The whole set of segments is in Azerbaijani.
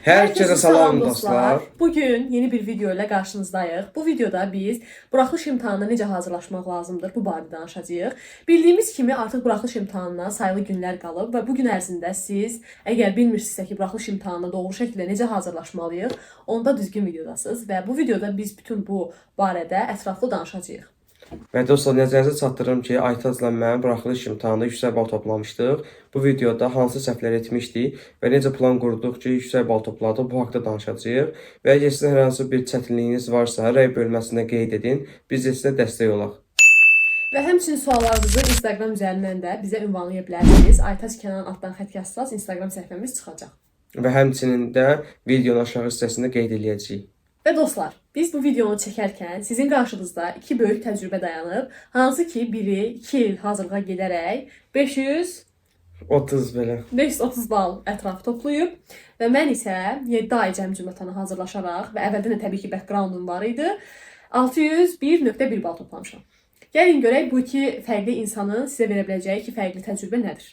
Herkese salam dostlar. Bugün yeni bir video ilə qarşınızdayıq. Bu videoda biz buraxılış imtahanına necə hazırlaşmaq lazımdır bu barədə danışacağıq. Bildiyimiz kimi artıq buraxılış imtahanına sayılı günlər qalıb və bu gün ərzində siz əgər bilmirsinizsə ki, buraxılış imtahanına doğru şəkildə necə hazırlaşmalıyıq, onda düzgün videodasınız və bu videoda biz bütün bu barədə ətraflı danışacağıq. Və dostlar, nəzərinizə çatdırıram ki, Aytacla mən buraxılış imtahanında yüksək bal toplamışdıq. Bu videoda hansı səhvlər etmişdik və necə plan qurduq ki, yüksək bal topladıq, bu haqda danışacağıq. Və əgər sizin hər hansı bir çətinliyiniz varsa, rəy bölməsində qeyd edin. Biz də sizə dəstək olaq. Və həmçinin suallarınızı Instagram üzərindən də bizə ünvanlaya bilərsiniz. Aytac Kənan addan xətt yazsanız Instagram səhifəmiz çıxacaq. Və həmçinin də videonun aşağı hissəsində qeyd eləyəcəyik. Və dostlar, biz bu videonu çəkərkən sizin qarşınızda iki böyük təcrübə dayanıb, hansı ki biri 2 il hazırlığa gedərək 500 30 belə. 530 bal ətrafı toplayıb və mən isə 7 ay cəmi cümlətana hazırlaşaraq və əvvəldən də təbii ki backgroundum var idi, 601.1 bal toplamışam. Gəlin görək bu iki fərqli insanın sizə verə biləcəyi iki fərqli təcrübə nədir?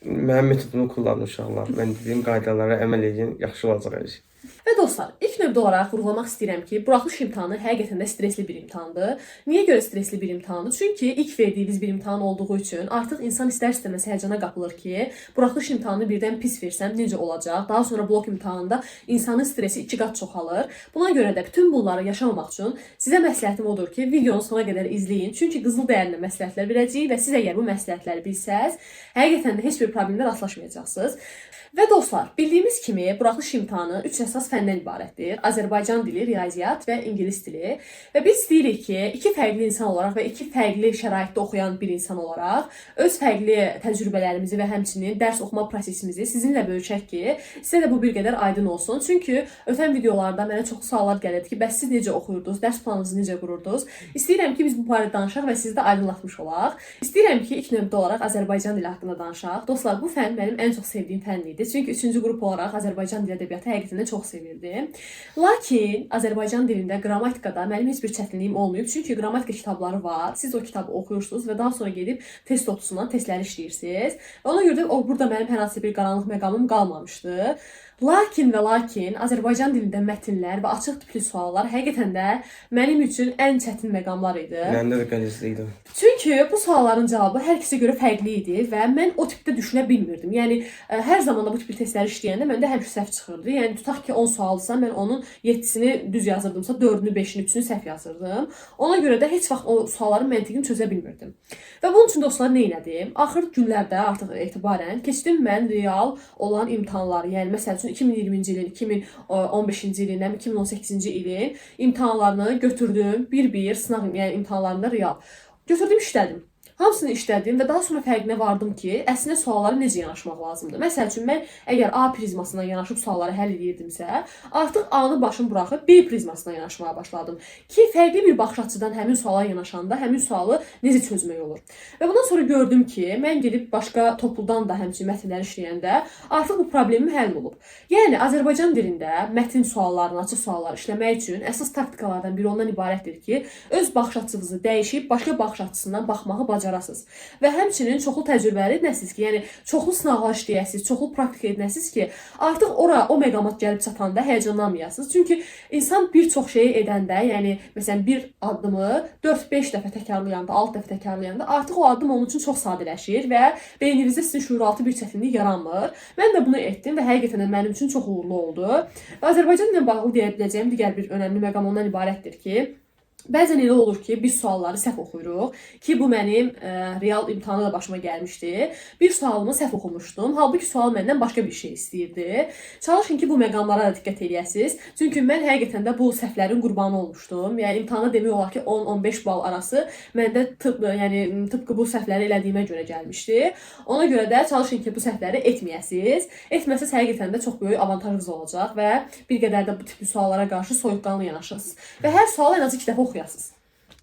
Mənim metodumu kullanın uşaqlar. Mən dediyim qaydalara əməl edin, yaxşı olacaq hər şey. Və dostlar, ilk növbədə olaraq vurğulamaq istəyirəm ki, buraxılış imtahanı həqiqətən də stresli bir imtahandır. Niyə görə stresli bir imtahandır? Çünki ilk verdiyiniz bir imtahan olduğu üçün artıq insan istər-istəməz həyəcana qapılır ki, buraxılış imtahanını birdən pis versəm necə olacaq? Daha sonra blok imtahanında insanın stresi iki qat çoxalır. Buna görə də bütün bunları yaşamamaq üçün sizə məsləhətim odur ki, videonu sona qədər izləyin. Çünki qızıl dəyərli məsləhətlər verəcəyik və siz əgər bu məsləhətləri bilsəz, həqiqətən də heç bir problemlə rastlaşmayacaqsınız. Və dostlar, bildiyimiz kimi buraxılış imtahanı 3 əsas fəndən ibarətdir. Azərbaycan dili, riyaziyyat və ingilis dili. Və biz istəyirik ki, iki fərqli insan olaraq və iki fərqli şəraitdə oxuyan bir insan olaraq öz fərqli təcrübələrimizi və həmçinin dərs oxuma prosesimizi sizinlə bölüşək ki, sizə də bu bir qədər aydın olsun. Çünki ötən videolarda mənə çox suallar gəlirdi ki, bəs siz necə oxuyurdunuz, dərs planınızı necə qururdunuz? İstəyirəm ki, biz bu barədə danışaq və sizi də aydınlatmış olaq. İstəyirəm ki, ilk növbədə olaraq Azərbaycan dili haqqında danışaq. Dostlar, bu fənn mənim ən çox sevdiyim fənn idi. Çünki 3-cü qrup olaraq Azərbaycan dili ədəbiyyatı həqiqətən də çox sevirdim. Lakin Azərbaycan dilində qrammatikada mənim heç bir çətinliyim olmayıb. Çünki qrammatika kitabları var. Siz o kitabı oxuyursunuz və daha sonra gedib test otusundan testləri işləyirsiniz. Və ona görə də o burada mənim hər hansı bir qaranlıq məqamım qalmamışdı. Lakin və lakin Azərbaycan dilində mətnlər və açıq tipli suallar həqiqətən də mənim üçün ən çətin məqamlar idi. Məndə də qəlizlik idi. Çünki bu sualların cavabı hər kəsə görə fərqli idi və mən o tipdə düşünə bilmirdim. Yəni hər zaman da bu tipli testləri işləyəndə məndə həmişə səhv çıxırdı. Yəni tutaq ki 10 sualdısa mən onun 7-sini düz yazırdımsa 4-ünü, 5-ini, 3-ünü səhv yazırdım. Ona görə də heç vaxt o sualların məntiqini çözə bilmirdim. Və bunun üçün dostlar nə etdim? Axır günlərdə artıq etibarən keçdim mən real olan imtahanları. Yəni məsəl üçün 2020-ci ilin, 2015-ci ilin, 2018-ci ilin imtahanlarını götürdüm bir-bir sınaq, yəni imtahanlarında real. Götürdüm, işlədim. Hamısını işlədim və daha sonra fərqinə vardım ki, əslində suallara necə yanaşmaq lazımdır. Məsəl üçün mən əgər A prizmasından yanaşıb sualları həll edirdimsə, artıq A-nı başım buraxıb B prizmasına yanaşmağa başladım ki, fərqli bir baxış açıdan həmin suala yanaşanda həmin sualı necə çözmək olur. Və bundan sonra gördüm ki, mən gedib başqa topludan da həmçinin mətnləri işləyəndə artıq bu problemim həll olub. Yəni Azərbaycan dilində mətn suallarını, açıq sualları işləmək üçün əsas taktikalardan biri ondan ibarətdir ki, öz baxış açınızı dəyişib başqa baxış açısından baxmağı bacarasınız. Və həmçinin çoxlu təcrübələr edinəsiniz ki, yəni çoxlu sınaqlar işləyəsiniz, çoxlu praktika edinəsiniz ki, artıq ora o məqama gəlib çatanda həyəcanlanmayasınız. Çünki insan bir çox şeyi edəndə, yəni məsələn bir addımı 4-5 dəfə təkrarlayanda, 6 dəfə təkrarlayanda artıq o addım onun üçün çox sadələşir və beyninizdə sizin şuuraltı bir çətinlik yaranmır. Mən də bunu etdim və həqiqətən də mənim üçün çox uğurlu oldu. Və Azərbaycan ilə bağlı deyə biləcəyim digər bir önəmli məqam ondan ibarətdir ki, bəzən elə olur ki, biz sualları səhv oxuyuruq ki, bu mənim real imtahanda da başıma gəlmişdi. Bir sualımı səhv oxumuşdum. Halbuki sual məndən başqa bir şey istəyirdi. Çalışın ki, bu məqamlara da diqqət eləyəsiniz. Çünki mən həqiqətən də bu səhvlərin qurbanı olmuşdum. Yəni imtahanda demək olar ki, 10-15 bal arası məndə tıpqı bu səhvləri elədiyimə görə gəlmişdi. Ona görə də çalışın ki, bu səhvləri etməyəsiniz. Etməsəz həqiqətən də çox böyük avantajınız olacaq və bir qədər də bu tipli suallara qarşı soyuqqanlı yanaşırsınız. Və hər sualı ən azı 2 dəfə oxuyasınız.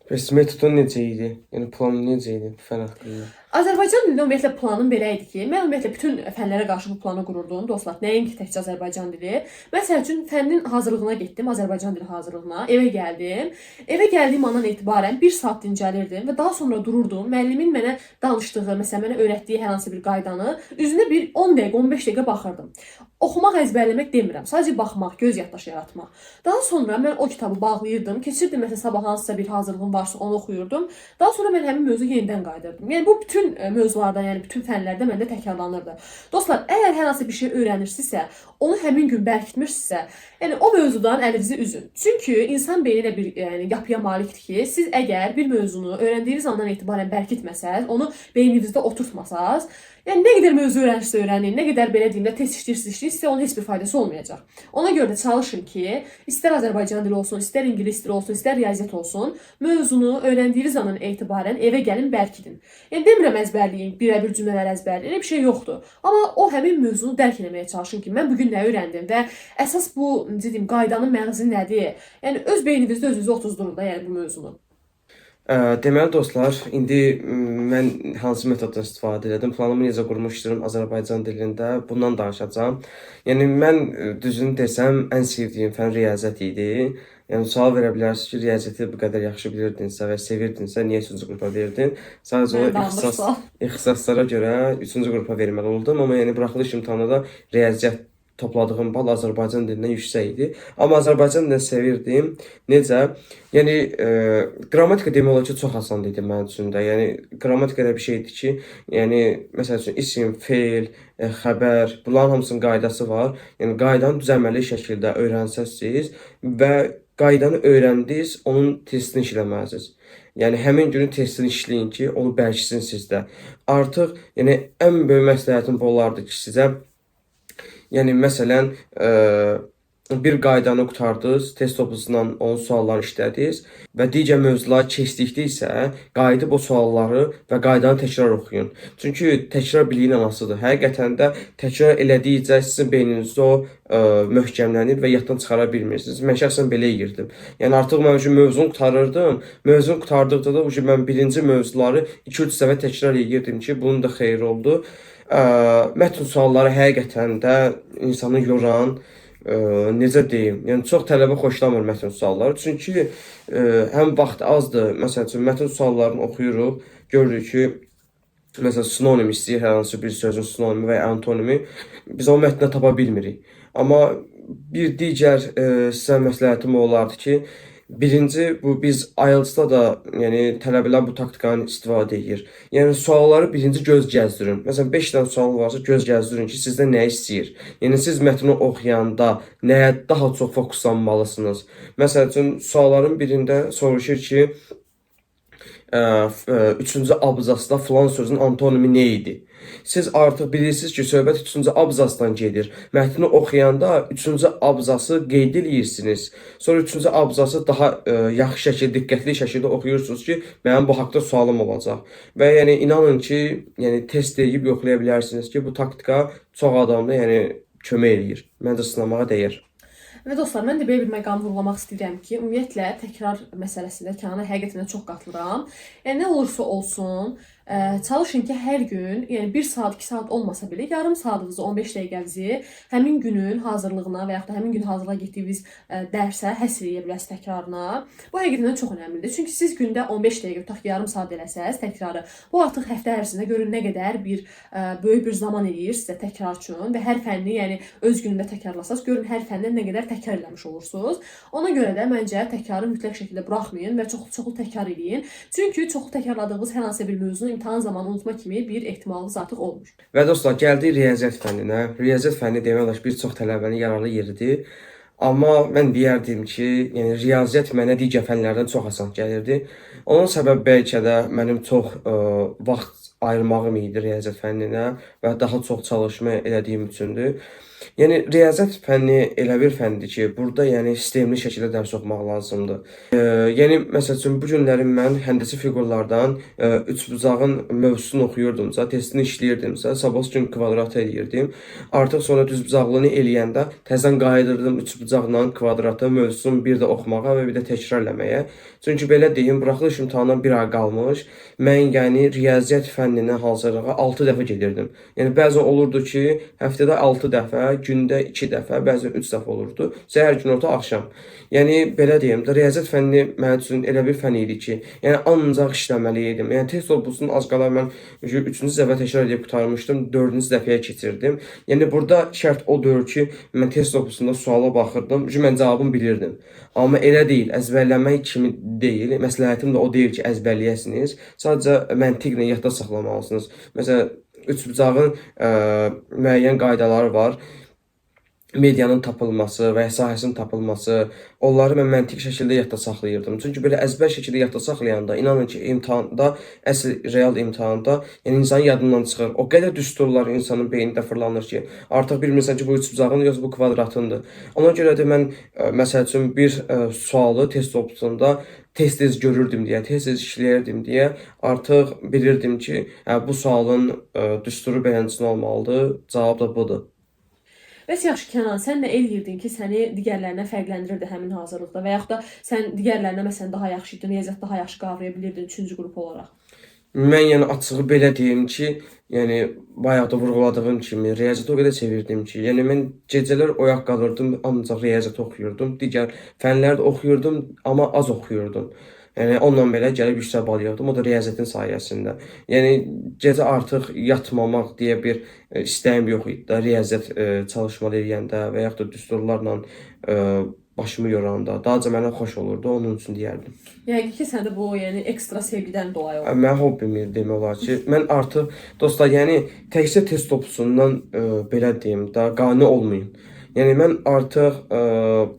Bəs metodun necə idi? Yəni planın necə idi bu fən haqqında? Azərbaycan dilində ümumiyyətlə planım belə idi ki, mən ümumiyyətlə bütün fənlərə qarşı bu planı qururdum dostlar. Nəinki təkcə Azərbaycan dili. Məsəl üçün fənnin hazırlığına getdim, Azərbaycan dili hazırlığına. Evə gəldim. Evə gəldiyim andan etibarən 1 saat dincəlirdim və daha sonra dururdum. Müəllimin mənə danışdığı, məsələn, mənə öyrətdiyi hər hansı bir qaydanı üzünə bir 10 dəqiqə, 15 dəqiqə baxırdım. Oxumaq, əzbərləmək demirəm. Sadəcə baxmaq, göz yaddaşı yaratmaq. Daha sonra mən o kitabı bağlayırdım. Keçirdim məsələn sabah hansısa bir hazırlığım varsa onu oxuyurdum. Daha sonra mən həmin mövzu yenidən qayıdırdım. Yəni bu bütün mövzularda, yəni bütün fənlərdə məndə təkrarlanırdı. Dostlar, əgər hər hansı bir şey öyrənirsinizsə, onu həmin gün bərkitmirsinizsə, yəni o mövzudan əlinizi üzün. Çünki insan beyni elə bir yəni yapıya malikdir ki, siz əgər bir mövzunu öyrəndiyiniz andan etibarən bərkitməsəz, onu beyninizdə oturtmasaz, yəni nə qədər mövzu öyrənirsinizsə öyrənin, nə qədər belə deyim də test işləyirsiniz, işləyin, sizə onun heç bir faydası olmayacaq. Ona görə də çalışın ki, istər Azərbaycan dili olsun, istər ingilis dili olsun, istər riyaziyyat olsun, mövzunu öyrəndiyiniz andan etibarən evə gəlin bərkidin. Yəni demirəm əzbərləyin, birəbir cümlələr əzbərləyin, elə bir şey yoxdur. Amma o həmin mövzunu dərk eləməyə çalışın ki, mən bu gün nə öyrəndim və əsas bu, necə deyim, qaydanın məğzi nədir? Yəni öz beyninizdə özünüzə otuzdurun da, yəni bu mövzunu. Deməli dostlar, indi mən hansı metoddan istifadə elədim, planımı necə qurmuşdum Azərbaycan dilində, bundan danışacağam. Yəni mən düzünü desəm, ən sevdiyim fən riyaziyyat idi. Yəni sual verə bilərsiniz ki, riyaziyyatı bu qədər yaxşı bilirdinsə və sevirdinsə, niyə 3-cü qrupa verdin? Sadəcə Mən olaraq də almış sual. ixtisaslara görə 3-cü qrupa verməli oldum, amma yəni buraxılış imtahanında da riyaziyyat topladığım bal Azərbaycan dilindən yüksək idi. Amma Azərbaycan dilini sevirdim. Necə? Yəni qrammatika demək olar ki, çox asan idi mənim üçün də. Yəni qrammatika elə bir şeydir ki, yəni məsəl üçün isim, feil, xəbər, bunların hamısının qaydası var. Yəni qaydanı düzəmməli şəkildə öyrənsəz siz və qaydanı öyrəndiniz, onun testini işləməlisiniz. Yəni həmin günün testini işləyin ki, onu bərkitsin sizdə. Artıq yəni ən böyük məsləhətim bu olardı ki, sizə. Yəni məsələn, bir qaydanı qurtardınız, test toplusundan onun suallarını işlədiniz və digər mövzulara keçdikdə isə qayıdıb o sualları və qaydanı təkrar oxuyun. Çünki təkrar biliyin anasıdır. Həqiqətən də təkrar elədikcə sizin beyninizdə o möhkəmlənir və yaddan çıxara bilmirsiniz. Mən şəxsən belə edirdim. Yəni artıq mən üçün mövzunu qurtarırdım. Mövzunu qurtardıqda da mən birinci mövzuları 2-3 dəfə təkrar edirdim ki, bunun da xeyri oldu. Mətn sualları həqiqətən də insanı yoran, necə deyim, yəni çox tələbə xoşlamır mətn sualları. Çünki həm vaxt azdır. Məsəl üçün mətn suallarını oxuyuruq, görürük ki, məsələn sinonim istəyir, hər hansı bir sözün sinonimi və ya antonimi, biz o mətndə tapa bilmirik. Amma bir digər sizə məsləhətim olardı ki, birinci bu biz IELTS-da da, yəni tələbələr bu taktikanı istifadə edir. Yəni sualları birinci göz gəzdirin. Məsələn 5 dənə sual varsa göz gəzdirin ki, sizdən nə istəyir. Yəni siz mətni oxuyanda nəyə daha çox fokuslanmalısınız. Məsəl üçün sualların birində soruşur ki, üçüncü abzasda filan sözün antonimi nə idi? Siz artıq bilirsiniz ki, söhbət üçüncü abzasdan gedir. Mətni oxuyanda üçüncü abzası qeyd eləyirsiniz. Sonra üçüncü abzası daha yaxşı şəkildə, diqqətli şəkildə oxuyursunuz ki, mənim bu haqda sualım olacaq. Və yəni inanın ki, yəni test edib yoxlaya bilərsiniz ki, bu taktika çox adamda yəni kömək eləyir. Məncə sınamağa dəyər. Və dostlar, mən də belə bir məqam vurğulamaq istəyirəm ki, ümumiyyətlə təkrar məsələsində Kənana həqiqətən də çox qatılıram. Yəni nə olursa olsun, çalışın ki, hər gün, yəni 1 saat, 2 saat olmasa belə, yarım saatınızı, 15 dəqiqənizi həmin günün hazırlığına və yaxud da həmin gün hazırlığa getdiyiniz dərsə həsr eləyə bilərsiniz təkrarına. Bu həqiqətən də çox önəmlidir. Çünki siz gündə 15 dəqiqə, tutaq ki, yarım saat eləsəz təkrarı, bu artıq həftə ərzində görün nə qədər bir böyük bir zaman eləyir sizə təkrar üçün və hər fənni, yəni öz günündə təkrarlasaz, görün hər fəndən nə qədər təkrar eləmiş olursunuz. Ona görə də məncə təkrarı mütləq şəkildə buraxmayın və çoxlu-çoxlu təkrar eləyin. Çünki çoxlu təkrarladığınız hər hansı bir mövzunu imtahan zamanı unutma kimi bir ehtimalınız artıq olmur. Və dostlar, gəldik riyaziyyat fənninə. Riyaziyyat fənni demək olar ki, bir çox tələbənin yararlı yeridir. Amma mən deyərdim ki, yəni riyaziyyat mənə digər fənlərdən çox asan gəlirdi. Onun səbəbi bəlkə də mənim çox vaxt ayırmağım idi riyaziyyat fənninə və daha çox çalışma elədiyim üçündür. Yəni riyaziyyat fənni elə bir fəndir ki, burada yəni sistemli şəkildə dərs oxumaq lazımdır. Yəni məsəl üçün bu günləri mən həndəsi fiqurlardan üçbucağın mövzusunu oxuyurdumsa, testini işləyirdimsə, sabahsı gün kvadrat eləyirdim. Artıq sonra düzbucaqlını eləyəndə təzədən qayıdırdım üçbucaqla kvadratı mövzusunu bir də oxumağa və bir də təkrar eləməyə. Çünki belə deyim, buraxılış imtahanına bir ay qalmış. Mən yəni riyaziyyat fənninə hazırlığa 6 dəfə gedirdim. Yəni bəzən olurdu ki, həftədə 6 dəfə, gündə 2 dəfə, bəzən 3 dəfə olurdu. Səhər, günorta, axşam. Yəni belə deyim də, riyaziyyat fənni mənim üçün elə bir fənn idi ki, yəni ancaq işləməli idim. Yəni test olbusunu az qala mən 3-cü dəfə təkrar edib qurtarmışdım, 4-cü dəfəyə keçirdim. Yəni burada şərt o deyil ki, mən test olbusunda suala baxırdım, çünki mən cavabını bilirdim. Amma elə deyil, əzbərləmək kimi deyil. Məsləhətim də o deyil ki, əzbərləyəsiniz. Sadəcə məntiqlə yadda saxlamalısınız. Məsələn, üçbucağın müəyyən qaydaları var. Medianın tapılması və ya sahəsinin tapılması, onları mən məntiqi şəkildə yadda saxlayırdım. Çünki belə əzbər şəkildə yadda saxlayanda, inanın ki, imtahanda, əsl real imtahanda, yəni insanın yadından çıxır. O qədər düsturlar insanın beynində fırlanır ki, artıq bilmirsən ki, bu üçbucağın yoxsa bu kvadratındır. Ona görə də mən məsəl üçün bir sualı test opsiyonunda tez-tez görürdüm deyə, tez-tez işləyirdim deyə artıq bilirdim ki, hə, bu sualın düsturu beləncə olmalıdır, cavab da budur. Bəs yaxşı Kənan, sən nə eləyirdin ki, səni digərlərindən fərqləndirirdi həmin hazırlıqda və yaxud da sən digərlərinə məsələn daha yaxşı idin, riyaziyyatı daha yaxşı qavraya bilirdin 3-cü qrup olaraq? Mən yəni açığı belə deyim ki, yəni bayaq da vurğuladığım kimi riyaziyyatı o qədər sevirdim ki, yəni mən gecələr oyaq qalırdım, ancaq riyaziyyatı oxuyurdum. Digər fənləri də oxuyurdum, amma az oxuyurdum. Yəni onunla belə gəlib yüksək bal yığdım, o da riyaziyyatın sayəsində. Yəni gecə artıq yatmamaq deyə bir istəyim yox idi də riyaziyyat çalışmalı eləyəndə və yaxud da düsturlarla başımı yoranda daha çox mənə xoş olurdu, onun üçün deyərdim. Yəqin ki, səndə bu, yəni ekstra sevgidən dolayı oldu. Mənim hobbim demək olar ki, mən artıq dostlar, yəni təkcə test topçusundan belə deyim də qane olmayın. Yəni mən artıq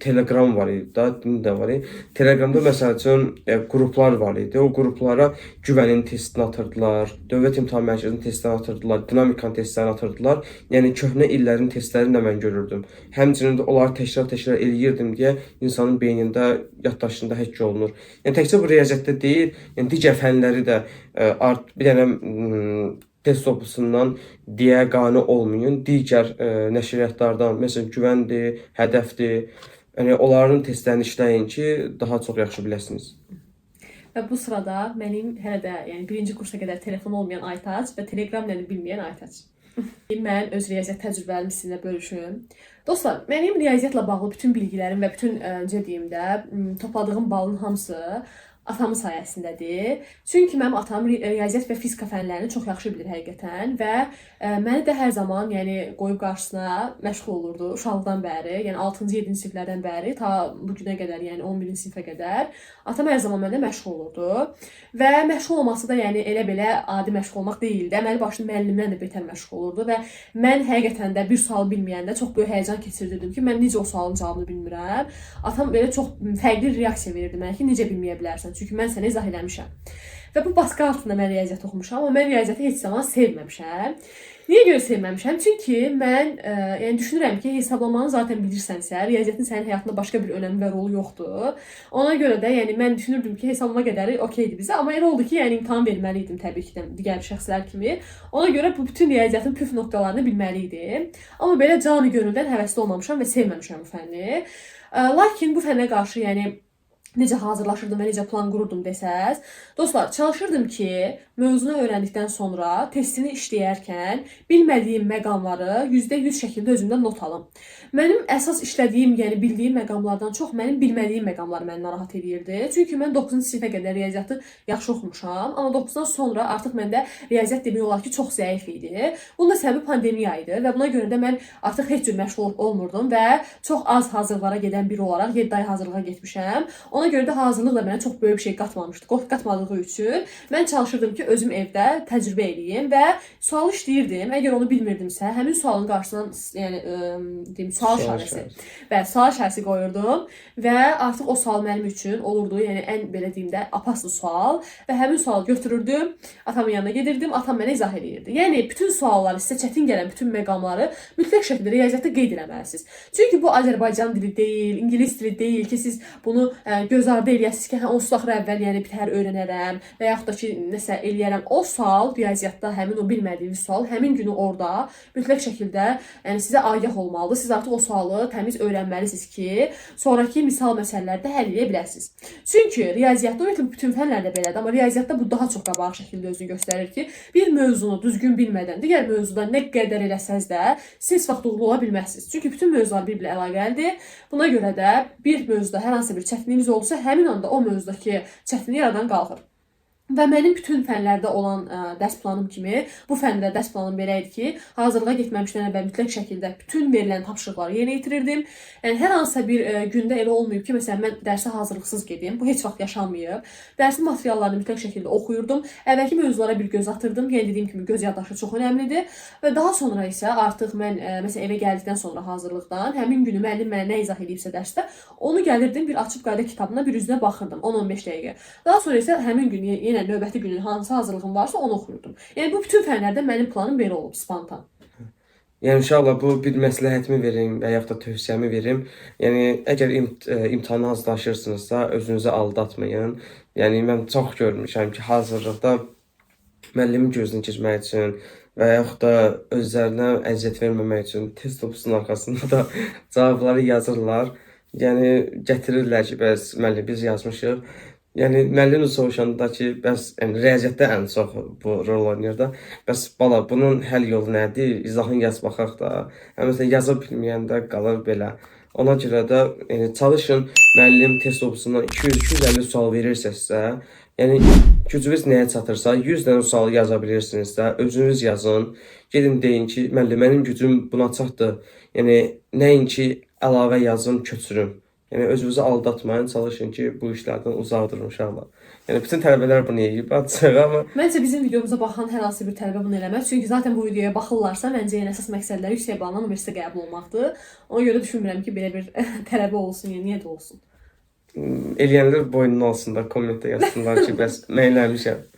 Telegram var idi da, indi də var idi. Telegramda məsəl üçün qruplar var idi. O qruplara Güvənin testini atırdılar, Dövlət İmtahan Mərkəzinin testlərini atırdılar, Dinamikanın testlərini atırdılar. Yəni köhnə illərin testlərini də mən görürdüm. Həmçinin də onları təkrar-təkrar eləyirdim deyə insanın beynində, yaddaşında həkk olunur. Yəni təkcə bu riyaziyyatda deyil, yəni digər fənləri də bir dənə test toplusundan deyə qane olmayın. Digər nəşriyyatlardan, məsələn, Güvəndir, Hədəfdir. Yəni onların testlərini işləyin ki, daha çox yaxşı biləsiniz. Və bu sırada mənim hələ də, yəni birinci kursa qədər telefon olmayan Aytac və Telegram nədir bilməyən Aytac. Mən öz riyaziyyat təcrübələrimi sizinlə bölüşüm. Dostlar, mənim riyaziyyatla bağlı bütün bilgilərim və bütün necə deyim də, topladığım balın hamısı atamın sayəsindədir. Çünki mənim atam riyaziyyat və fizika fənlərini çox yaxşı bilir həqiqətən və məni də hər zaman, yəni qoyub qarşısına məşğul olurdu uşaqlıqdan bəri, yəni 6-cı, 7-ci siniflərdən bəri ta bu günə qədər, yəni 11-ci sinifə qədər atam hər zaman mənlə məşğul olurdu. Və məşğul olması da yəni elə belə adi məşğul olmaq deyildi. Əməli başlı müəllimdən də betər məşğul olurdu və mən həqiqətən də bir sual bilməyəndə çox böyük həyəcan keçirirdim ki, mən necə o sualın cavabını bilmirəm. Atam belə çox fərqli reaksiya verirdi mənə ki, necə bilməyə bilərsən? Çünki mən sənə izah eləmişəm. Və bu baskı altında mən riyaziyyat oxumuşam, amma mən riyaziyyatı heç zaman sevməmişəm. Niyə görə sevməmişəm? Çünki mən yəni düşünürəm ki, hesablamanı zaten bilirsənsə, riyaziyyatın sənin həyatında başqa bir önəmi və rolu yoxdur. Ona görə də yəni mən düşünürdüm ki, hesablama qədəri okeydir bizə, amma elə oldu ki, yəni imtahan verməli idim təbii ki, də digər şəxslər kimi. Ona görə bu bütün riyaziyyatın püf nöqtələrini bilməli idim. Amma belə canı gönüldən həvəsli olmamışam və sevməmişəm bu fənni. Lakin bu fənnə qarşı yəni necə hazırlaşırdım və necə plan qururdum desəz, dostlar, çalışırdım ki, mövzunu öyrəndikdən sonra testini işləyərkən bilmədiyim məqamları %100 şəkildə özümdən not alım. Mənim əsas işlədiyim, yəni bildiyim məqamlardan çox mənim bilmədiyim məqamlar məni narahat edirdi. Çünki mən 9-cu sinifə qədər riyaziyyatı yaxşı oxumuşam, amma 9-dan sonra artıq məndə riyaziyyat demək olar ki, çox zəif idi. Bunun da səbəbi pandemiya idi və buna görə də mən artıq heç cür məşğul olmurdum və çox az hazırlıqlara gedən biri olaraq 7 ay hazırlığa getmişəm. Ona görə də hazırlıq da mənə çox böyük bir şey qatmamışdı. Qatmadığı üçün mən çalışırdım ki, özüm evdə təcrübə eləyim və sual işləyirdim. Əgər onu bilmirdimsə, həmin sualın qarşısından, yəni deyim, sual işarəsi və sual işarəsi qoyurdum və artıq o sual mənim üçün olurdu, yəni ən belə deyim də apaslı sual və həmin sualı götürürdüm, atamın yanına gedirdim, atam mənə izah eləyirdi. Yəni bütün sualları, sizə çətin gələn bütün məqamları mütləq şəkildə riyaziyyatda qeyd eləməlisiniz. Çünki bu Azərbaycan dili deyil, ingilis dili deyil ki, siz bunu göz ardı eləyəsiniz ki, hə onsuz da axırı əvvəl yəni bitər öyrənərəm və yaxud da ki, nəsə eləyərəm. O sual riyaziyyatda həmin o bilmədiyiniz sual həmin günü orada mütləq şəkildə, yəni sizə agah olmalıdır. Siz artıq o sualı təmiz öyrənməlisiniz ki, sonrakı misal məsələlərdə həll edə biləsiniz. Çünki riyaziyyatda, ümumiyyətlə bütün fənlərdə belədir, amma riyaziyyatda bu daha çox qabaq şəkildə özünü göstərir ki, bir mövzunu düzgün bilmədən digər mövzuda nə qədər eləsəz də siz heç vaxt uğurlu ola bilməzsiniz. Çünki bütün mövzular bir-birinə əlaqəlidir. Buna görə də bir mövzuda hər hansı bir çətinliyiniz olsa, həmin anda o mövzudakı çətinlik aradan qalxır. Və mənim bütün fənlərdə olan dərs planım kimi bu fəndə dərs planım belə idi ki, hazırlığa getməmişdən əvvəl mütləq şəkildə bütün verilən tapşırıqları yerinə yetirirdim. Yəni hər hansısa bir gündə elə olmayıb ki, məsələn mən dərsə hazırlıqsız gedim. Bu heç vaxt yaşanmayıb. Dərsin materiallarını mütləq şəkildə oxuyurdum. Əvvəlki mövzulara bir göz atırdım. Yəni dediyim kimi göz yaddaşı çox önəmlidir. Və daha sonra isə artıq mən məsələn evə gəldikdən sonra hazırlıqdan həmin günü müəllim mənə nə izah eləyibsə dərsdə, onu gəlirdim bir açıb qayda kitabına bir üzünə baxırdım 10-15 dəqiqə. Daha sonra isə həmin gün yenə növbəti günün hansı hazırlığım varsa onu oxuyurdum. Yəni bu bütün fənlərdə mənim planım belə olub spontan. Yəni uşaqlar, bu bir məsləhətimi verim və yaxud da tövsiyəmi verim. Yəni əgər imtahana hazırlaşırsınızsa, özünüzü aldatmayın. Yəni mən çox görmüşəm ki, hazırlıqda müəllimin gözünə girmək üçün və yaxud da özlərinə əziyyət verməmək üçün test topsunun arxasında da cavabları yazırlar. Yəni gətirirlər ki, bəs müəllim, biz yazmışıq. Yəni müəllim də soruşanda ki, bəs yəni riyaziyyatda ən çox bu rol oynayır da. Bəs bala, bunun həll yolu nədir? İzahını yaz baxaq da. Hə, məsələn yaza bilməyəndə qalır belə. Ona görə də yəni çalışın, müəllim test topsundan 200-250 sual verirsə sizə, yəni gücünüz nəyə çatırsa 100 dənə sual yaza bilirsinizsə, özünüz yazın. Gedin deyin ki, müəllim, mənim gücüm buna çatdı. Yəni nəinki əlavə yazım, köçürüm. Yəni özünüzü aldatmayın, çalışın ki, bu işlərdən uzaq durun uşaqlar. Yəni bütün tələbələr bunu eləyib açıq, amma Məncə bizim videomuza baxan hər hansı bir tələbə bunu eləməz. Çünki zaten bu videoya baxırlarsa, məncə yəni əsas məqsədləri yüksək balla universitetə qəbul olmaqdır. Ona görə düşünmürəm ki, belə bir tələbə olsun, yəni niyə də olsun. Eləyənlər boynuna alsınlar, kommentdə yazsınlar ki, bəs mən eləmişəm.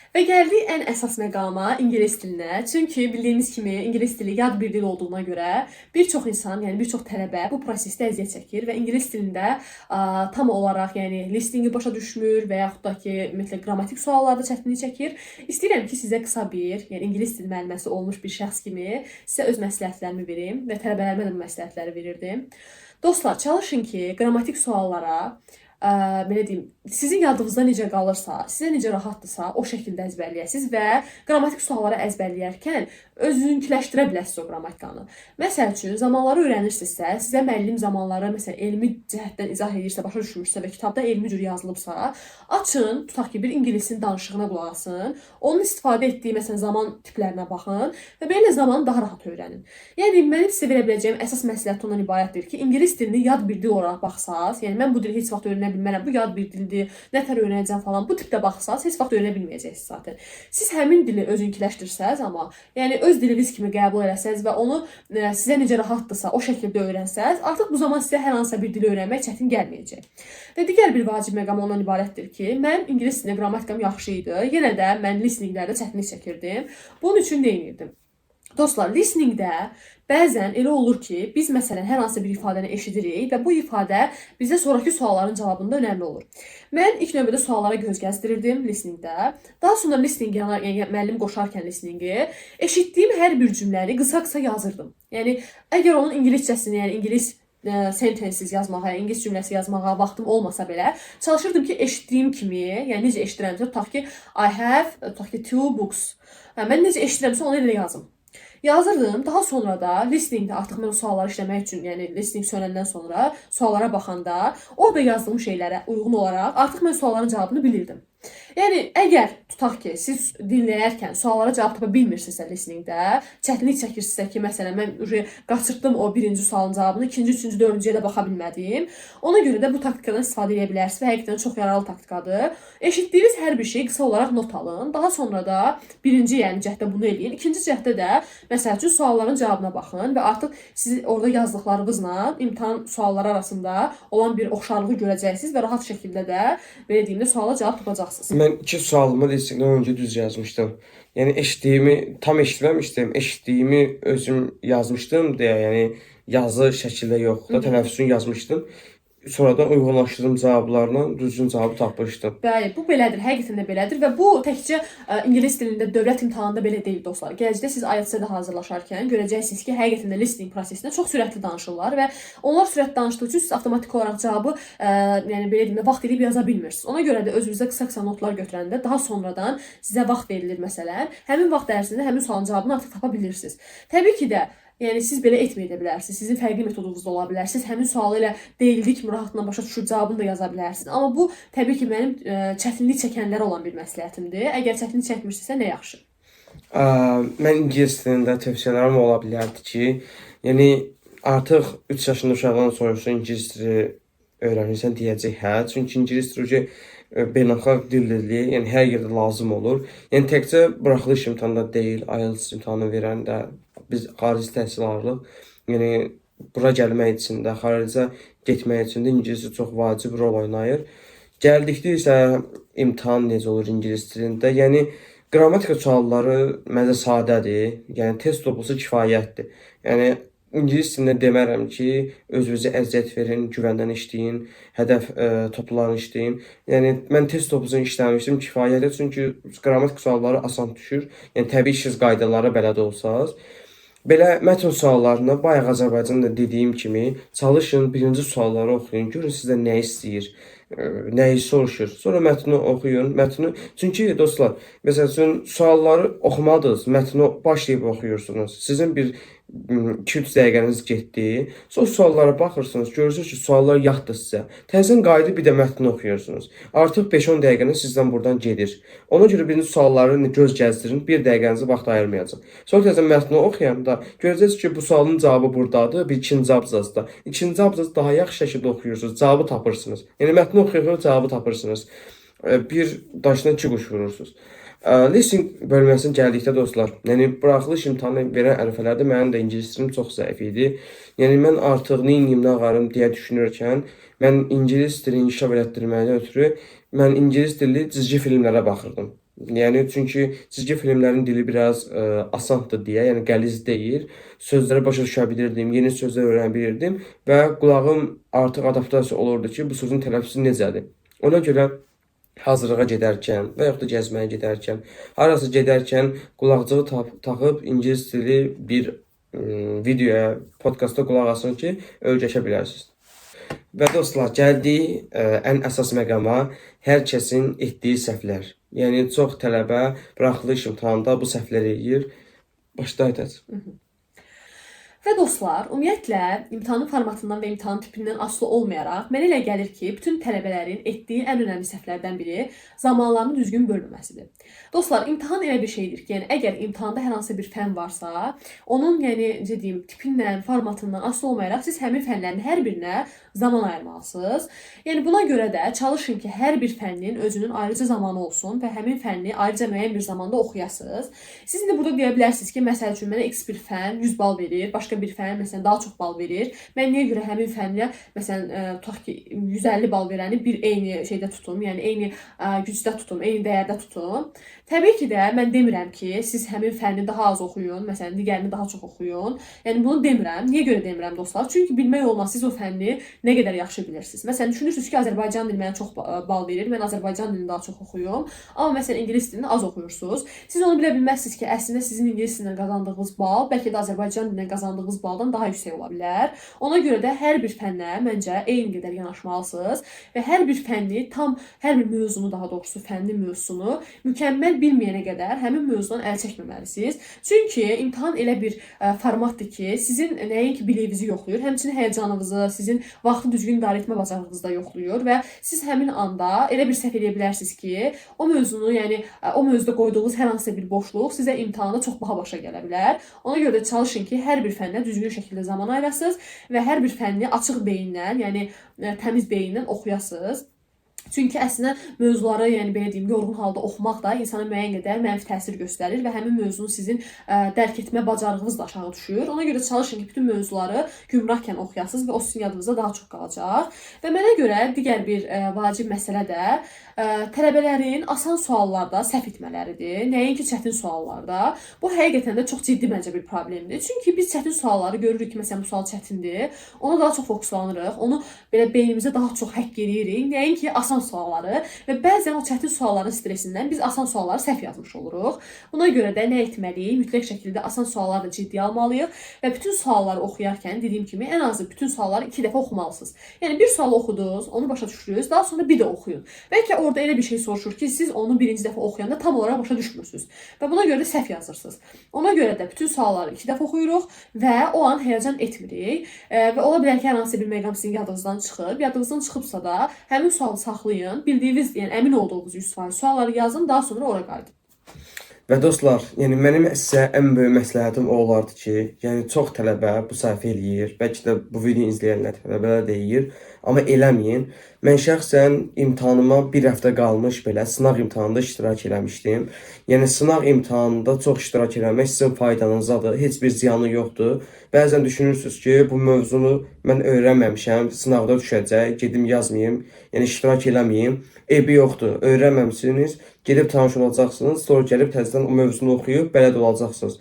Və gəldik ən əsas məqama, ingilis dilinə. Çünki bildiyimiz kimi ingilis dili yad bir dil olduğuna görə bir çox insan, yəni bir çox tələbə bu prosesdə əziyyət çəkir və ingilis dilində tam olaraq, yəni listeningi başa düşmür və yaxud da ki, ümumiyyətlə qrammatik suallarda çətinlik çəkir. İstəyirəm ki, sizə qısa bir, yəni ingilis dili müəlliməsi olmuş bir şəxs kimi sizə öz məsləhətlərimi verim və tələbələrimə də bu məsləhətləri verirdim. Dostlar, çalışın ki, qrammatik suallara belə deyim, sizin yadınızda necə qalırsa, sizə necə rahatdırsa, o şəkildə əzbərləyəsiniz və qrammatik sualları əzbərləyərkən özünüzləşdirə biləsiniz o qrammatikanı. Məsəl üçün, zamanları öyrənirsinizsə, sizə müəllim zamanları məsələn elmi cəhətdən izah edirsə, başa düşmürsə və kitabda elmi cür yazılıbsa, açın, tutaq ki, bir ingilisin danışığına qulaq asın, onun istifadə etdiyi məsələn zaman tiplərinə baxın və belə zamanı daha rahat öyrənin. Yəni mənim sizə verə biləcəyim əsas məsləhət ondan ibarətdir ki, ingilis dilini yad bir dil olaraq baxsaz, yəni mən bu dili heç vaxt öyrənə bilmərəm, bu yad bir dildir, nətər öyrənəcəm falan, bu tipdə baxsaz heç vaxt öyrənə bilməyəcəksiniz zaten. Siz həmin dili özünkiləşdirsəz amma, yəni öz diliniz kimi qəbul eləsəz və onu sizə necə rahatdırsa o şəkildə öyrənsəz, artıq bu zaman sizə hər hansısa bir dili öyrənmək çətin gəlməyəcək. Və digər bir vacib məqam ondan ibarətdir ki, mən ingilis dilində qrammatikam yaxşı idi. Yenə də mən listeninglərdə çətinlik çəkirdim. Bunun üçün nə edirdim? Dostlar, listeningdə bəzən elə olur ki, biz məsələn hər hansı bir ifadəni eşidirik və bu ifadə bizə sonrakı sualların cavabında önəmli olur. Mən ilk növbədə suallara göz gəzdirirdim listeningdə. Daha sonra listening yəni müəllim qoşarkən listeningi eşitdiyim hər bir cümləni qısa-qısa yazırdım. Yəni əgər onun ingiliscəsini, yəni ingilis sentences yazmağa, yəni ingilis cümləsi yazmağa vaxtım olmasa belə, çalışırdım ki, eşitdiyim kimi, yəni necə eşidirəmsə, tutaq ki, I have, tutaq ki, two books. Hə, mən necə eşidirəmsə onu elə yazım. Yazırdım. Daha sonra da listeningdə artıq mən o sualları işləmək üçün, yəni listening sönəndən sonra suallara baxanda orada yazdığım şeylərə uyğun olaraq artıq mən sualların cavabını bilirdim. Yəni əgər tutaq ki, siz dinləyərkən suallara cavab tapa bilmirsinizsə listeningdə, çətinlik çəkirsinizsə ki, məsələn, mən uje qaçırtdım o birinci sualın cavabını, ikinci, üçüncü, dördüncüyə də baxa bilmədim. Ona görə də bu taktikadan istifadə edə bilərsiniz və həqiqətən çox yararlı taktikadır. Eşitdiyiniz hər bir şeyi qısa olaraq not alın. Daha sonra da birinci, yəni cəhddə bunu eləyin. İkinci cəhddə də məsəl üçün sualların cavabına baxın və artıq siz orada yazdıqlarınızla imtahan sualları arasında olan bir oxşarlığı görəcəksiniz və rahat şəkildə də belə deyim də suala cavab tapacaqsınız. Mən iki sualımı listeningdən öncə düz yazmışdım. Yəni eşitdiyimi tam eşitməmişdim. Eşitdiyimi özüm yazmışdım deyə, yəni yazı şəkildə yox da tələffüzünü yazmışdım. Sonradan uyğunlaşdırdığım cavablarla düzgün cavabı tapmışdım. Bəli, bu belədir, həqiqətən də belədir və bu təkcə ingilis dilində dövlət imtahanında belə deyil dostlar. Gələcəkdə siz IELTS-ə də hazırlaşarkən görəcəksiniz ki, həqiqətən də listening prosesində çox sürətli danışırlar və onlar sürətli danışdığı üçün siz avtomatik olaraq cavabı yəni belə deyim də vaxt eləyib yaza bilmirsiniz. Ona görə də özünüzə qısa-qısa notlar götürəndə daha sonradan sizə vaxt verilir məsələn. Həmin vaxt ərzində həmin sualın cavabını artıq tapa bilirsiniz. Təbii ki də, yəni siz belə etməyə də bilərsiniz. Sizin fərqli metodunuz da ola bilər. Siz həmin sualı elə deyildiyi kimi rahatla başa düşüb cavabını da yaza bilərsiniz. Amma bu təbii ki mənim çətinlik çəkənlərə olan bir məsləhətimdir. Əgər çətinlik çəkmirsinizsə nə yaxşı. Mən ingilis dilində tövsiyələrim ola bilərdi ki, yəni artıq 3 yaşında uşaqdan soruşsan ingilis dili öyrənirsən deyəcək hə. Çünki ingilis dili beynəlxalq dildir, yəni hər yerdə lazım olur. Yəni təkcə buraxılış imtahanında deyil, IELTS imtahanı verəndə biz xarici təhsil alırıq. Yəni bura gəlmək üçün də, xaricə getmək üçün də ingilis dili çox vacib rol oynayır. Gəldikdə isə imtahan necə olur ingilis dilində? Yəni qrammatika sualları məncə sadədir. Yəni test toplusu kifayətdir. Yəni ingilis dilində demərəm ki, özünüzə əziyyət verin, güvəndən işləyin, hədəf toplarını işləyin. Yəni mən test toplusunu işləmişdim, kifayətdir. Çünki qrammatika sualları asan düşür. Yəni təbii ki, siz qaydalara bələd olsaz. Belə mətn suallarına bayaq Azərbaycanda dediyim kimi çalışın, birinci sualları oxuyun, görün sizdən nə istəyir, nəyi soruşur. Sonra mətni oxuyun, mətni. Çünki dostlar, məsəl üçün sualları oxumadınız, mətni başlayıb oxuyursunuz. Sizin bir 2-3 dəqiqəniz getdi. Sonra suallara baxırsınız, görürsünüz ki, suallar yaddır sizə. Təzədən qayıdıb bir də mətni oxuyursunuz. Artıq 5-10 dəqiqəniz sizdən buradan gedir. Ona görə birinci sualları göz gəzdirin, bir dəqiqənizi vaxt ayırmayacaq. Sonra təzədən mətni oxuyanda görəcəksiniz ki, bu sualın cavabı burdadır, bir ikinci abzasda. İkinci abzası daha yaxşı şəkildə oxuyursunuz, cavabı tapırsınız. Yəni mətni oxuyub cavabı tapırsınız. Bir daşdan iki quş vurursunuz. Listening bölməsinə gəldikdə dostlar, yəni buraxılış imtahanı verən ərəfələrdə mənim də ingilis dilim çox zəif idi. Yəni mən artıq nə edeyim, nə ağarım deyə düşünərkən, mən ingilis dilini inkişaf elətdirməkdən ötürü mən ingilis dilli cizgi filmlərə baxırdım. Yəni çünki cizgi filmlərin dili biraz asandır deyə, yəni qəliz deyil. Sözləri başa düşə bilirdim, yeni sözlər öyrənə bilirdim və qulağım artıq adaptasiya olurdu ki, bu sözün tələffüzü necədir. Ona görə hazırlığa gedərkən və yaxud da gəzməyə gedərkən, harasa gedərkən qulaqcığı taxıb ingilis dili bir videoya, podkasta qulaq asın ki, öyrəşə bilərsiniz. Və dostlar, gəldik ən əsas məqama, hər kəsin etdiyi səhvlər. Yəni çox tələbə buraxılış imtahanında bu səhvləri eləyir. Başla Aytaç. Və dostlar, ümumiyyətlə imtahanın formatından və imtahan tipindən asılı olmayaraq, mənə elə gəlir ki, bütün tələbələrin etdiyi ən önəmli səhvlərdən biri zamanlarını düzgün bölməməsidir. Dostlar, imtahan elə bir şeydir ki, yəni əgər imtahanda hər hansı bir fən varsa, onun, yəni necə deyim, tipindən, formatından asılı olmayaraq siz həmin fənlərin hər birinə zaman ayırmalısınız. Yəni buna görə də çalışın ki, hər bir fənnin özünün ayrıca zamanı olsun və həmin fənni ayrıca müəyyən bir zamanda oxuyasınız. Siz indi burada deyə bilərsiniz ki, məsəl üçün mənə X bir fən 100 bal verir, başqa bir fən məsələn daha çox bal verir. Mən niyə görə həmin fənlə məsələn tutaq ki 150 bal verəni bir eyni şeydə tutum, yəni eyni gücdə tutum, eyni dəyərdə tutum. Təbii ki də mən demirəm ki, siz həmin fənni daha az oxuyun, məsələn digərini daha çox oxuyun. Yəni bunu demirəm. Niyə görə demirəm dostlar? Çünki bilmək olmaz siz o fənni nə qədər yaxşı bilirsiniz. Məsələn düşünürsünüz ki, Azərbaycan dili mənə çox bal verir, mən Azərbaycan dilini daha çox oxuyum. Amma məsələn ingilis dilini az oxuyursunuz. Siz onu bilə bilməzsiniz ki, əslində sizin ingilis dilindən qazandığınız bal bəlkə də Azərbaycan dilindən qazandığınız qazandığınız baldan daha yüksək ola bilər. Ona görə də hər bir fənnə məncə eyni qədər yanaşmalısınız və hər bir fənni tam, hər bir mövzunu, daha doğrusu fənni mövzusunu mükəmməl bilməyənə qədər həmin mövzudan əl çəkməməlisiniz. Çünki imtahan elə bir formatdır ki, sizin nəinki biliyinizi yoxlayır, həmçinin həyəcanınızı, sizin vaxtı düzgün idarə etmə bacarığınızı da yoxlayır və siz həmin anda elə bir səhv eləyə bilərsiniz ki, o mövzunu, yəni o mövzuda qoyduğunuz hər hansısa bir boşluq sizə imtahanda çox baha başa gələ bilər. Ona görə də çalışın ki, hər bir fənnə düzgün şəkildə zaman ayırasınız və hər bir fənni açıq beyinlə, yəni təmiz beyinlə oxuyasınız. Çünki əslində mövzuları, yəni belə deyim, yorğun halda oxumaq da insana müəyyən qədər mənfi təsir göstərir və həmin mövzunu sizin dərk etmə bacarığınız da aşağı düşür. Ona görə çalışın ki, bütün mövzuları gümrahkən oxuyasınız və o sizin yadınızda daha çox qalacaq. Və mənə görə digər bir vacib məsələ də tələbələrin asan suallarda səhv etmələridir, nəinki çətin suallarda. Bu həqiqətən də çox ciddi məncə bir problemdir. Çünki biz çətin sualları görürük ki, məsələn bu sual çətindir. Ona daha çox fokuslanırıq, onu belə beynimizə daha çox həkk eləyirik, nəinki asan sualları və bəzən o çətin sualların stresindən biz asan sualları səhv yazmış oluruq. Buna görə də nə etməliyik? Mütləq şəkildə asan sualları da ciddiyə almalıyıq və bütün sualları oxuyarkən dediyim kimi ən azı bütün sualları 2 dəfə oxumalısınız. Yəni bir sualı oxudunuz, onu başa düşdünüz, daha sonra bir də oxuyun. Bəlkə orada elə bir şey soruşur ki, siz onu birinci dəfə oxuyanda tam olaraq başa düşmürsünüz və buna görə də səhv yazırsınız. Ona görə də bütün sualları 2 dəfə oxuyuruq və o an həyəcan etmirik. Və ola bilər ki, hər hansısa bir məqam sizin yadınızdan çıxıb, yadınızdan çıxıbsa da həmin sualı saxlayın, bildiyiniz, yəni əmin olduğunuz 100% sualları yazın, daha sonra ora qayıdın. Və dostlar, yəni mənim sizə ən böyük məsləhətim o olardı ki, yəni çox tələbə bu səhvi eləyir. Bəlkə də bu videonu izləyənlər tələbələr də eləyir, amma eləməyin. Mən şəxsən imtahanıma bir həftə qalmış belə sınaq imtahanında iştirak eləmişdim. Yəni sınaq imtahanında çox iştirak eləmək sizin faydanızadır, heç bir ziyanı yoxdur. Bəzən düşünürsünüz ki, bu mövzunu mən öyrənməmişəm, sınaqda düşəcək, gedim yazmayım, yəni iştirak eləməyim. Eybi yoxdur, öyrənməmisiniz, gedib tanış olacaqsınız, sonra gəlib təzədən o mövzunu oxuyub bələd olacaqsınız.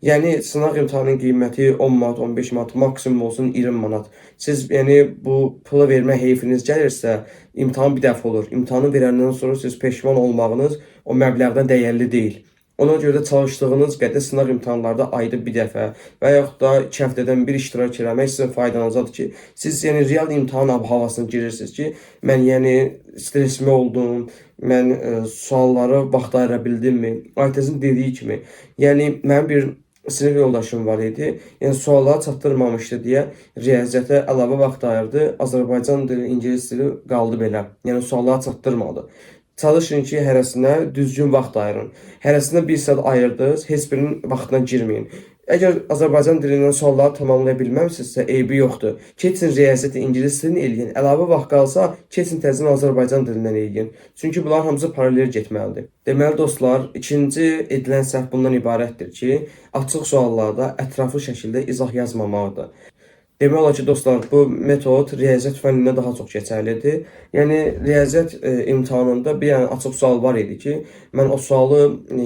Yəni sınaq imtahanının qiyməti 10 manat, 15 manat, maksimum olsun 20 manat. Siz yəni bu pulu vermə heyfiniz gəlirsə, imtahan bir dəfə olur. İmtahanı verəndən sonra siz peşman olmağınız o məbləğdən dəyərli deyil. Ona görə də çalışdığınız qədər sınaq imtahanlarda ayda bir dəfə və yaxud da 2 həftədən bir iştirak eləmək sizin faydanızadır ki, siz yəni real imtahan havasına girirsiniz ki, mən yəni stresli oldum, mən sualları vaxt ayıra bildimmi? Aytəzin dediyi kimi, yəni mənim bir sinif yoldaşım var idi. Yəni sualları çatdırmamışdı deyə riyaziyyata əlavə vaxt ayırdı. Azərbaycan dili, ingilis dili qaldı belə. Yəni sualları çatdırmadı. Çalışın ki, hərəsinə düzgün vaxt ayırın. Hərəsinə 1 saat ayırdınız, heç birinin vaxtına girməyin. Əgər Azərbaycan dilindən sualları tamamlaya bilməmisinizsə, eybi yoxdur. Keçin riyaziyyat, ingilis dilini eləyin. Əlavə vaxt qalsa, keçin təzədən Azərbaycan dilindən eləyin. Çünki bunların hamısı paralel getməlidir. Deməli dostlar, ikinci edilən səhv bundan ibarətdir ki, açıq suallarda ətraflı şəkildə izah yazmamaqdır. Demək olar ki, dostlar, bu metod riyaziyyat fənnində daha çox keçərlidir. Yəni riyaziyyat imtahanında bir dənə açıq sual var idi ki, mən o sualı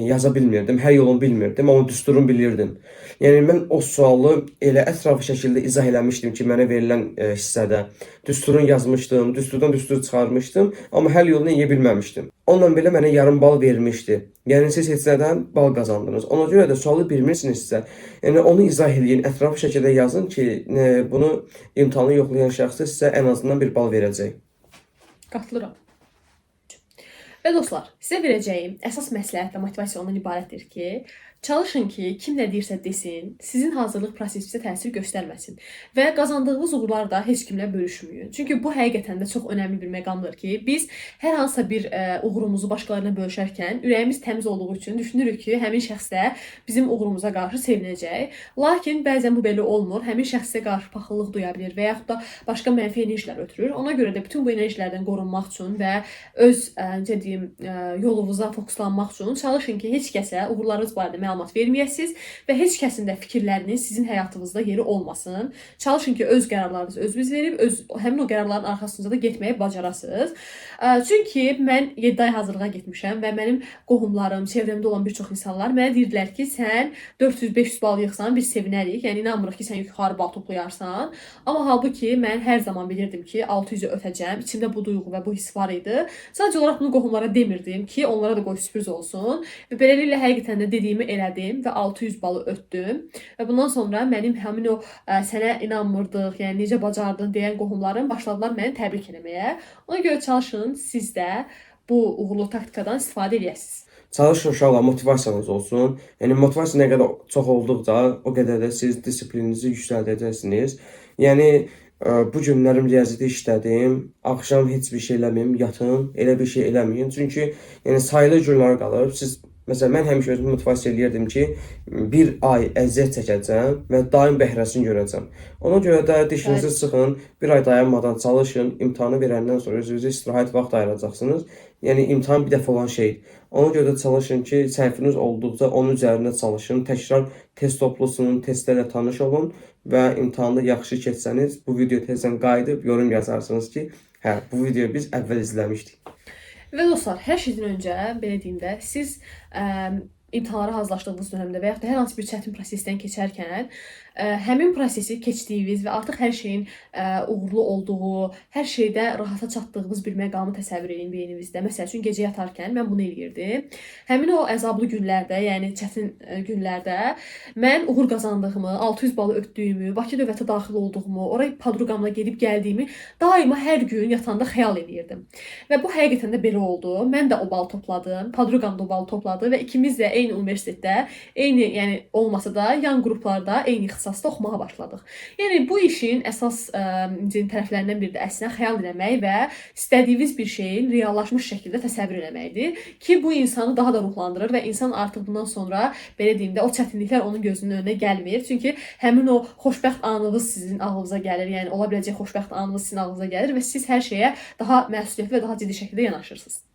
yaza bilmirdim, hər yolunu bilmirdim, amma düsturunu bilirdim. Yəni mən o sualı elə ətraflı şəkildə izah eləmişdim ki, mənə verilən hissədə düsturunu yazmışdım, düsturdan düstur çıxarmışdım, amma həll yolunu eləyə bilməmişdim. Onunla belə mənə yarım bal vermişdi. Yəni siz heç nədən bal qazandınız. Ona görə də sualı bilmirsinizsə, yəni onu izah eləyin, ətraflı şəkildə yazın ki, bunu imtahanı yoxlayan şəxs sizə ən azından bir bal verəcək. Qatılıram. Və dostlar, sizə verəcəyim əsas məsləhət və motivasiya ondan ibarətdir ki, çalışın ki, kim nə deyirsə desin, sizin hazırlıq prosesinizə təsir göstərməsin və qazandığınız uğurları da heç kimlə bölüşməyin. Çünki bu həqiqətən də çox önəmli bir məqamdır ki, biz hər hansısa bir uğurumuzu başqalarına bölüşərkən ürəyimiz təmiz olduğu üçün düşünürük ki, həmin şəxs də bizim uğurumuza qarşı sevinəcək. Lakin bəzən bu belə olmur. Həmin şəxs sizə qarşı paxıllıq duya bilər və yaxud da başqa mənfi enerjilər ötürür. Ona görə də bütün bu enerjilərdən qorunmaq üçün və öz necə deyim, yolunuza fokuslanmaq üçün çalışın ki, heç kəsə uğurlarınız barədə məlumat verməyəsiniz və heç kəsin də fikirlərinin sizin həyatınızda yeri olmasın. Çalışın ki, öz qərarlarınızı özünüz verib, həmin o qərarların arxasınca da getməyi bacarasınız. Çünki mən 7 ay hazırlığa getmişəm və mənim qohumlarım, çevrəmdə olan bir çox insanlar mənə deyirdilər ki, sən 400-500 bal yığsan biz sevinərik. Yəni inanmırıq ki, sən yuxarı bal toplayarsan. Amma halbuki mən hər zaman bilirdim ki, 600-ü ötəcəm. İçimdə bu duyğu və bu his var idi. Sadəcə olaraq bunu qohumlara demirdim ki, onlara da qoy sürpriz olsun. Və beləliklə həqiqətən də dediyimi elədim. elədim və 600 balı ötdüm. Və bundan sonra mənim həmin o sənə inanmırdıq, yəni necə bacardın deyən qohumlarım başladılar məni təbrik eləməyə. Ona görə çalışın siz də bu uğurlu taktikadan istifadə eləyəsiniz. Çalışın uşaqlar, motivasiyanız olsun. Yəni motivasiya nə qədər çox olduqca, o qədər də siz disiplininizi yüksəldəcəksiniz. Yəni bu günlərim riyaziyyatı işlədim, axşam heç bir şey eləməyim, yatım, elə bir şey eləməyin. Çünki yəni sayılı günlər qalır. Siz məsələn mən həmişə özümü motivasiya eləyirdim ki, bir ay əziyyət çəkəcəm və daim bəhrəsini görəcəm. Ona görə də dişinizi sıxın, bir ay dayanmadan çalışın, imtahanı verəndən sonra özünüzə istirahət vaxt ayıracaqsınız. Yəni imtahan bir dəfə olan şeydir. Ona görə də çalışın ki, səhviniz olduqca onun üzərində çalışın, təkrar test toplusunun, testlərlə tanış olun və imtahanda yaxşı keçsəniz bu video tezdən qayıdıb yorum yazarsınız ki, hə, bu videoyu biz əvvəl izləmişdik. Və dostlar, hər şeydən öncə belə deyim də, siz imtahanlara hazırlaşdığınız dövrdə və yaxud da hər hansı bir çətin prosesdən keçərkən həmin prosesi keçdiyiniz və artıq hər şeyin uğurlu olduğu, hər şeydə rahata çatdığınız bir məqamı təsəvvür eləyin beyninizdə. Məsəl üçün gecə yatarkən mən bunu eləyirdim. Həmin o əzablı günlərdə, yəni çətin günlərdə mən uğur qazandığımı, 600 balı ötdüyümü, Bakı Dövlətə daxil olduğumu, ora podruqamla gedib gəldiyimi daima hər gün yatanda xəyal eləyirdim. Və bu həqiqətən də belə oldu. Mən də o balı topladım, podruqam da o balı topladı və ikimiz də eyni universitetdə, eyni, yəni olmasa da yan qruplarda eyni ixtisasda oxumağa başladıq. Yəni bu işin əsas tərəflərindən biri də əslində xəyal eləmək və istədiyiniz bir şeyin reallaşmış şəkildə təsəvvür eləməkdir ki, bu insanı daha da ruhlandırır və insan artıq bundan sonra belə deyim də o çətinliklər onun gözünün önünə gəlmir. Çünki həmin o xoşbəxt anınız sizin ağlınıza gəlir. Yəni ola biləcək xoşbəxt anınız sizin ağlınıza gəlir və siz hər şeyə daha məsuliyyətli və daha ciddi şəkildə yanaşırsınız.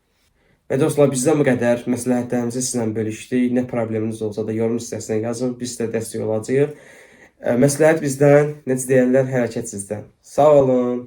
Və dostlar, bizdən bu qədər. Məsləhətlərimizi sizlə bölüşdük. Nə probleminiz olsa da yorum hissəsinə yazın. Biz sizə dəstək olacağıq. Məsləhət bizdən, necə deyərlər, hərəkət sizdən. Sağ olun.